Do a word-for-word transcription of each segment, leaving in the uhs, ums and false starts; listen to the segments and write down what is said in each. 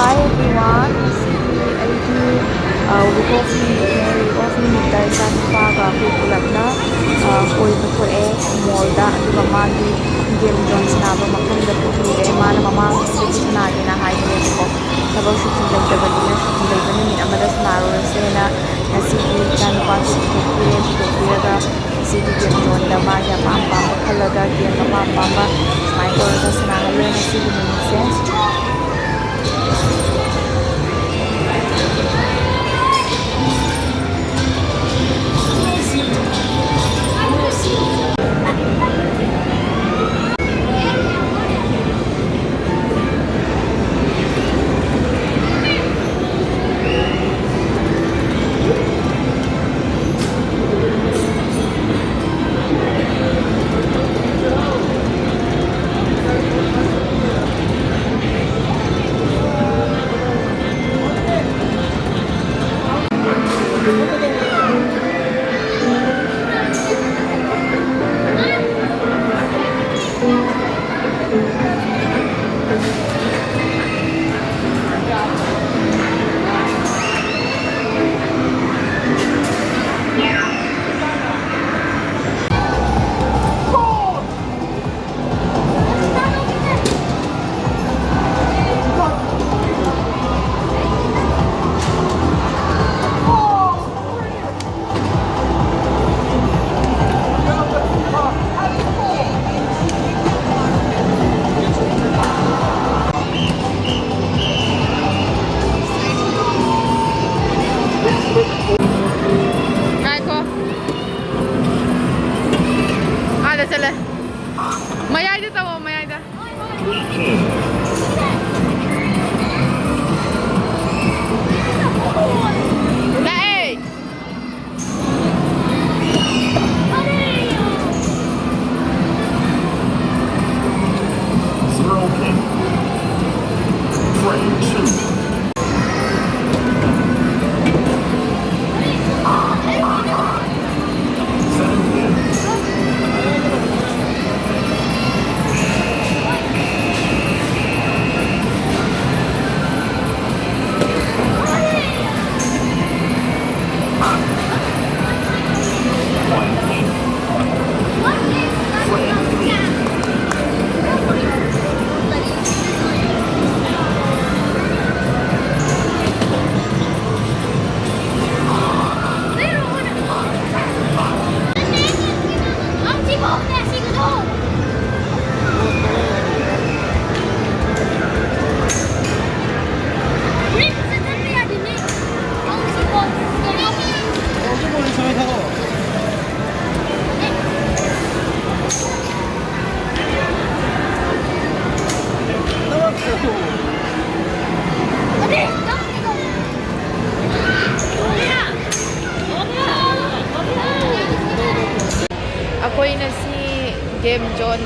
Hi everyone, ꯉꯁꯤꯗꯤ ꯑꯩꯒꯤ, ꯑ, week off ꯅꯨꯃꯤꯠꯅꯦ꯫ Week off ꯅꯨꯃꯤꯠꯇ ꯏꯆꯥꯅꯨꯄꯥꯒ ꯑꯩꯈꯣꯏ ꯄꯨꯂꯞꯅ, ꯑ, ꯀꯣꯏꯕ ꯊꯣꯛꯑꯦ ꯃꯣꯜꯗ꯫ ꯑꯗꯨꯒ ꯃꯥꯒꯤ game zone ꯁꯥꯟꯅꯕ ꯃꯐꯝꯗ ꯄꯨꯕꯤꯔꯦ꯫ ꯃꯥꯅ ꯃꯃꯥꯡ ꯆꯍꯤꯗꯁꯨ ꯁꯥꯟꯅꯒꯦꯅ ꯍꯥꯏꯕꯅꯦꯕꯀꯣ꯫ ꯊꯕꯛ ꯁꯨꯇꯤ ꯂꯩꯇꯕꯅꯤꯅ ꯁꯨꯇꯤ ꯂꯩꯕ ꯅꯨꯃꯤꯠ ꯑꯃꯗ ꯁꯥꯟꯅꯔꯨꯔꯁꯦꯅ ꯉꯁꯤꯗꯤ ꯏꯆꯥꯅꯨꯄꯥꯁꯨ ꯄꯨꯊꯣꯛꯄꯤꯔꯦ꯫ ꯄꯨꯊꯣꯛꯄꯤꯔꯒ ꯉꯁꯤꯗꯤ game zoneꯗ ꯃꯥꯒꯤ ꯑꯄꯥꯝ ꯑꯄꯥꯝꯕ ꯈꯜꯂꯒ game ꯑꯄꯥꯝ ꯑꯄꯥꯝꯕ ꯁꯨꯃꯥꯏꯅ ꯇꯧꯔꯒ ꯁꯥꯟꯅꯍꯜꯂꯦ ꯉꯁꯤꯒꯤ ꯅꯨꯃꯤꯠꯁꯦ꯫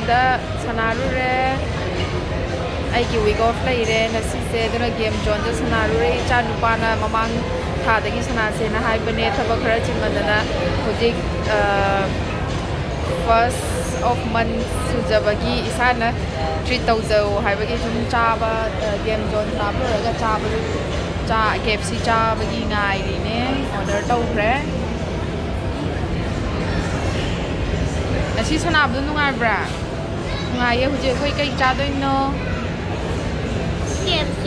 ꯗ ꯁꯥꯟꯅꯔꯨꯔꯦ꯫ ꯑꯩꯒꯤ week off ꯂꯩꯔꯦ ꯉꯁꯤꯁꯦ, ꯑꯗꯨꯅ game zone ꯗ ꯁꯥꯟꯅꯔꯨꯔꯦ꯫ ꯏꯆꯥ ꯅꯨꯄꯥꯅ ꯃꯃꯥꯡ ꯊꯥꯗꯒꯤ ꯁꯥꯟꯅꯁꯦꯅ ꯍꯥꯏꯕꯅꯦ, ꯊꯕꯛ ꯈꯔ ꯆꯤꯟꯃꯟꯗꯅ꯫ ꯍꯧꯖꯤꯛ first of month ꯁꯨꯖꯕꯒꯤ ꯏꯁꯥꯅ treat ꯇꯧꯖꯧ ꯍꯥꯏꯕꯒꯤ ꯁꯨꯝ ꯆꯥꯕ, game zone ꯁꯥꯟꯅꯕ ꯂꯣꯏꯔꯒ ꯆꯥꯕꯗꯨ, ꯆꯥ K F C ꯆꯥꯕꯒꯤ ꯉꯥꯏꯔꯤꯅꯦ꯫ Order ꯇꯧꯈ꯭ꯔꯦ꯫ ꯉꯁꯤ ꯁꯥꯟꯅꯕꯗꯣ ꯅꯨꯡꯉꯥꯏꯕ꯭ꯔꯥ? ꯅꯨꯡꯉꯥꯏꯌꯦ꯫ ꯍꯧꯖꯤꯛ ꯑꯩꯈꯣꯏ ꯀꯩ ꯆꯥꯗꯣꯏꯅꯣ? K F C꯫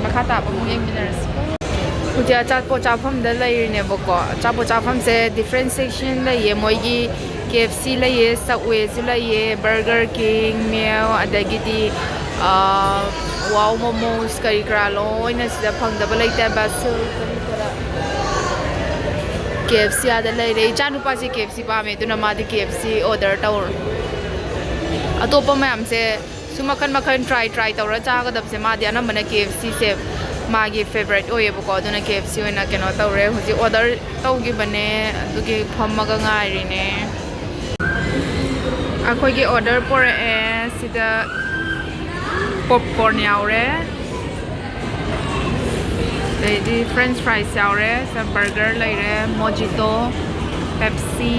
ꯃꯈꯥ ꯇꯥꯕ ꯑꯃꯨꯛ ꯌꯦꯡꯃꯤꯟꯅꯔꯁꯤ꯫ ꯍꯧꯖꯤꯛ ꯑꯆꯥꯄꯣꯠ ꯆꯥꯐꯝꯗ ꯂꯩꯔꯤꯅꯦꯕꯀꯣ꯫ ꯑꯆꯥꯄꯣꯠ ꯆꯥꯐꯝꯁꯦ different section ꯂꯩꯌꯦ꯫ ꯃꯣꯏꯒꯤ K F C ꯂꯩꯌꯦ, Subway ꯁꯨ ꯂꯩꯌꯦ, Burger King, Meow, ꯑꯗꯒꯤꯗꯤ Wow Momos ꯀꯔꯤ ꯀꯔꯥ ꯂꯣꯏꯅ ꯁꯤꯗ ꯐꯪꯗꯕ ꯂꯩꯇꯦ꯫ Basil ꯀꯔꯤ ꯀꯔꯥ꯫ K F C ꯑꯥꯗ ꯂꯩꯔꯦ꯫ ꯏꯆꯥ ꯅꯨꯄꯥꯁꯦ K F C ꯄꯥꯝꯃꯦ, ꯑꯗꯨꯅ ꯃꯥꯗꯤ K F C order ꯇꯧꯔꯦ꯫ ꯑꯇꯣꯞꯄ ꯃꯌꯥꯝꯁꯦ ꯁꯨꯝ ꯃꯈꯟ ꯃꯈꯟ try try ꯇꯧꯔ ꯆꯥꯒꯗꯕꯁꯦ ꯃꯥꯗꯤ ꯑꯅꯝꯕꯅ K F C ꯁꯦ ꯃꯥꯒꯤ favourite ꯑꯣꯏꯌꯦꯕꯀꯣ꯫ ꯑꯗꯨꯅ K F C ꯑꯣꯏꯅ ꯀꯩꯅꯣ ꯇꯧꯔꯦ꯫ ꯍꯧꯖꯤꯛ order ꯇꯧꯈꯤꯕꯅꯦ, ꯑꯗꯨꯒꯤ ꯐꯝꯃꯒ ꯉꯥꯏꯔꯤꯅꯦ꯫ ꯑꯩꯈꯣꯏꯒꯤ order ꯄꯣꯔꯛꯑꯦ꯫ ꯁꯤꯗ popcorn ꯌꯥꯎꯔꯦ, ꯑꯗꯩꯗꯤ French fries ꯌꯥꯎꯔꯦ, ꯁꯤꯗ burger ꯂꯩꯔꯦ, Mojito, Pepsi,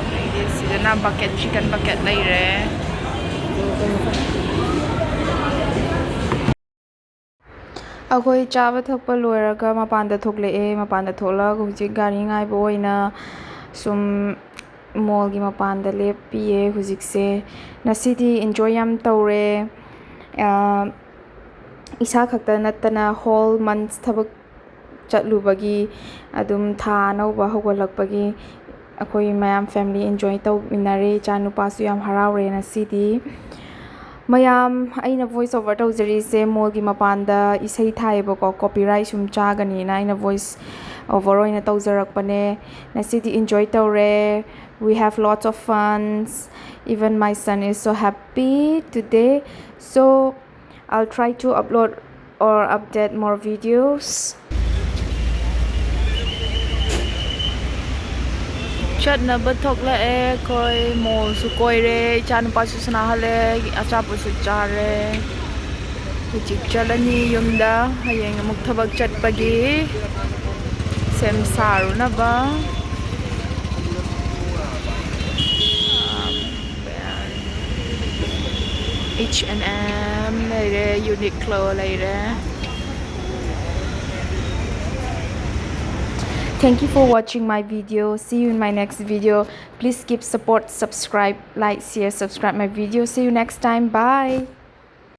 ꯑꯗꯩꯗꯤ ꯁꯤꯗꯅ bucket, chicken bucket ꯂꯩꯔꯦ꯫ ꯑꯩꯈꯣꯏ ꯆꯥꯕ ꯊꯛꯄ ꯂꯣꯏꯔꯒ ꯃꯄꯥꯟꯗ ꯊꯣꯛꯂꯛꯑꯦ꯫ ꯃꯄꯥꯟꯗ ꯊꯣꯛꯂꯛꯑꯒ ꯍꯧꯖꯤꯛ ꯒꯥꯔꯤ ꯉꯥꯏꯕ ꯑꯣꯏꯅ ꯁꯨꯝ mall ꯒꯤ ꯃꯄꯥꯟꯗ ꯂꯦꯞꯄꯤꯌꯦ ꯍꯧꯖꯤꯛꯁꯦ꯫ ꯉꯁꯤꯗꯤ enjoy ꯌꯥꯝ ꯇꯧꯔꯦ꯫ ꯑ, ꯏꯁꯥ ꯈꯛꯇ ꯅꯠꯇꯅ whole months ꯊꯕꯛ ꯆꯠꯂꯨꯕꯒꯤ, ꯑꯗꯨꯝ ꯊꯥ ꯑꯅꯧꯕ ꯍꯧꯒꯠꯂꯛꯄꯒꯤ ꯑꯩꯈꯣꯏ ꯃꯌꯥꯝ family enjoy ꯇꯧꯃꯤꯟꯅꯔꯦ꯫ ꯏꯆꯥ ꯅꯨꯄꯥꯁꯨ ꯌꯥꯝ ꯍꯔꯥꯎꯔꯦ ꯉꯁꯤꯗꯤ꯫ ꯃꯌꯥꯝ, ꯑꯩꯅ voice over ꯇꯧꯖꯔꯤꯁꯦ mall ꯒꯤ ꯃꯄꯥꯟꯗ ꯏꯁꯩ ꯊꯥꯏꯌꯦꯕꯀꯣ, copyright ꯁꯨꯝ ꯆꯥꯒꯅꯤꯅ ꯑꯩꯅ voice over ꯑꯣꯏꯅ ꯇꯧꯖꯔꯛꯄꯅꯦ꯫ ꯉꯁꯤꯗꯤ enjoy ꯇꯧꯔꯦ꯫ We have lots of funs. Even my son is so happy today. So, I'll try to upload or update more videos. ꯆꯠꯅꯕ ꯊꯣꯛꯂꯛꯑꯦ ꯑꯩꯈꯣꯏ꯫ ꯃꯣꯜꯁꯨ ꯀꯣꯏꯔꯦ, ꯏꯆꯥꯅꯨꯄꯥꯁꯨ ꯁꯥꯟꯅꯍꯜꯂꯦ, ꯑꯆꯥꯄꯣꯠꯁꯨ ꯆꯥꯔꯦ꯫ ꯍꯧꯖꯤꯛ ꯆꯠꯂꯅꯤ ꯌꯨꯝꯗ, ꯍꯌꯦꯡ ꯑꯃꯨꯛ ꯊꯕꯛ ꯆꯠꯄꯒꯤ ꯁꯦꯝ ꯁꯥꯔꯨꯅꯕ꯫ H and M ꯂꯩꯔꯦ, Uniqlo ꯂꯩꯔꯦ꯫ Thank you for watching my video. See you in my next video. Please keep support, subscribe, like, share, subscribe my video. See you next time. Bye.